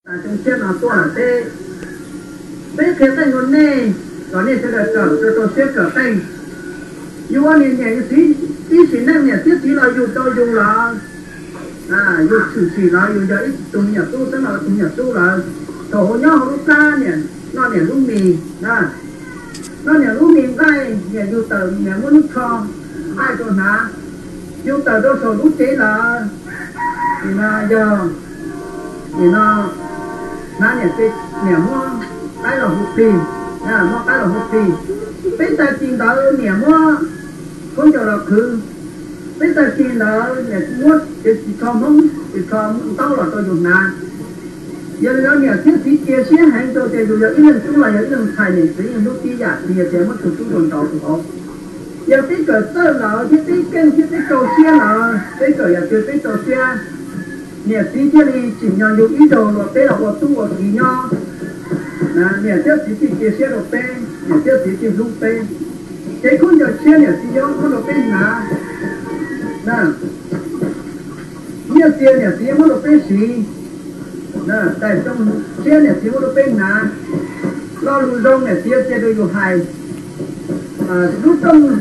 Xyoo tshiab no tuaj peb, peb qhia qeej rau nej, kom nej sawv daws kawm rau rau siab kawm qeej. Yus ua niam niam yus txiv, ib sim neej niam thiab txiv los yug rau yus lawm, yus tshwm sim lawm yus yog ib tug me nyuam tub xeeb los tus me nyuam tub lawm, thaum hauv nyob hauv lub plab niam noj niam lub mis, noj niam lub mis nqaij, niam yug tawm niam muab lub tsho nqaij rau hnav, yug tawm rau saum lub tsev lawm, nim no yog, nim no hnav niam, niam muab qaib los hu plig, muab qaib los hu plig. Peb tag kis ntawd niam muab khaub ncaws los qhwv. Peb tag kis ntawd niam muab cov ris tsho Hmoob, ris tsho ntaub los rau yus hnav. Yog li no niam thiab txiv cia siab heev rau tias yus yog ib leeg tub los yog ib leeg ntxhais niam txiv yeej hlub tib yam, tsis yog tias muab tus tub rau nraud tus hauv. Yog peb kawm txawj lawm thiab peb keej thiab peb rau siab lawm, peb kawm yam twg peb rau siab, niam txiv thiaj li tsim nyog yug ib zaug los peb los ua tub ua kiv nyob. Niam thiab txiv thiaj cia siab rau peb, niam thiab txiv thiaj hlub peb. Ces khaub ncaws tshiab niam txiv yuav muab rau peb hnav, nyiaj txiag niam txiv muab rau peb siv, daim ntoo tshiab niam txiv muab rau peb hnav, lo lus zoo niam txiv cia rau yus hais, lub rooj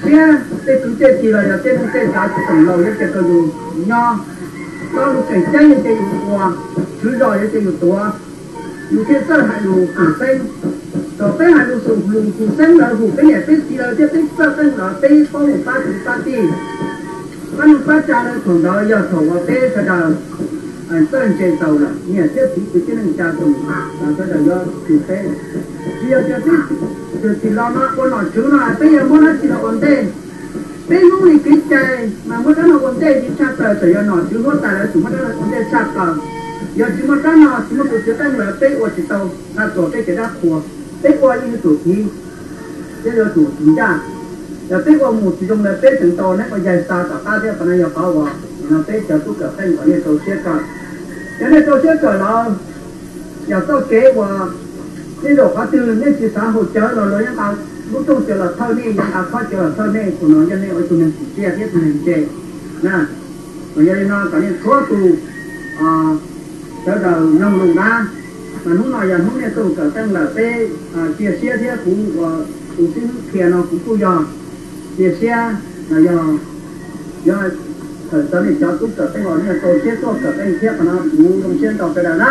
siab tej kwv tej tij los yog tej neej tej tsav tsoom laus yuav cia rau yus nyob, lo lus tseem ceeb yuav cia yus ua, tswv zos yuav cia yus tuav, yus thiaj txawj hais lus hum xeeb. Thaum peb hais lus hum xeeb lawv hum peb niam peb txiv lawv thiab peb txawj qeej lawv peb paub mus pab kwv pab tij, pab neej pab tsa lawv thaum ntawd yog thaum uas peb sawv daws txawj ntse tau lawm, niam thiab txiv kwv tij neej tsa tsoom sawv daws yuav hum peb. Tsis yog tias peb txwm txim los no ua nom tswv no peb yuav muab dab tsi los ua ntej. Peb hnub li kev cai mas muab rab no ua ntej tsis tshaj plaws, txawm yog nom tswv huab tais lawv txawm muab rab no ua ntej tshaj plaws. Yog tsis muaj rab no tsis muaj tus txiv qeej lawm peb ua tsis tau txhua txhua peb kev dab qhuas. Peb ua yeej yuav tsum tiv, yeej yuav tsum tiv ncaj. Yog peb ua mus tsis zoo lawm peb tseem tau neeb ua yaig xa tom qab thiab. Qhov no yog qhov uas nim no peb cov tub kawm qeej kom nej rau siab kawm. Yog nej rau siab kawm lawm, yog txoj kev uas nej zaum qhov twg nej tsis xav haus cawv los luag yeej nqa lub rooj cawv los thawj nej, yeej nqa khob cawv los thawj nej, thaum no yog nej ua tus neeg tsis ntse thiab tus neeg ntse na. Mas yog li no kom nej txhua tus sawv daws mloog lus na. Mas hnub no yog hnub nej tuaj kawm qeej lawm peb cia siab thiab kuv ua tus xib hwb qhia no kuv kuj yog cia siab los yog yog txawm nej cov tub kawm qeej los nej rau siab tuaj kawm qeej thiab, qhov no kuv zoo siab rau sawv daws na.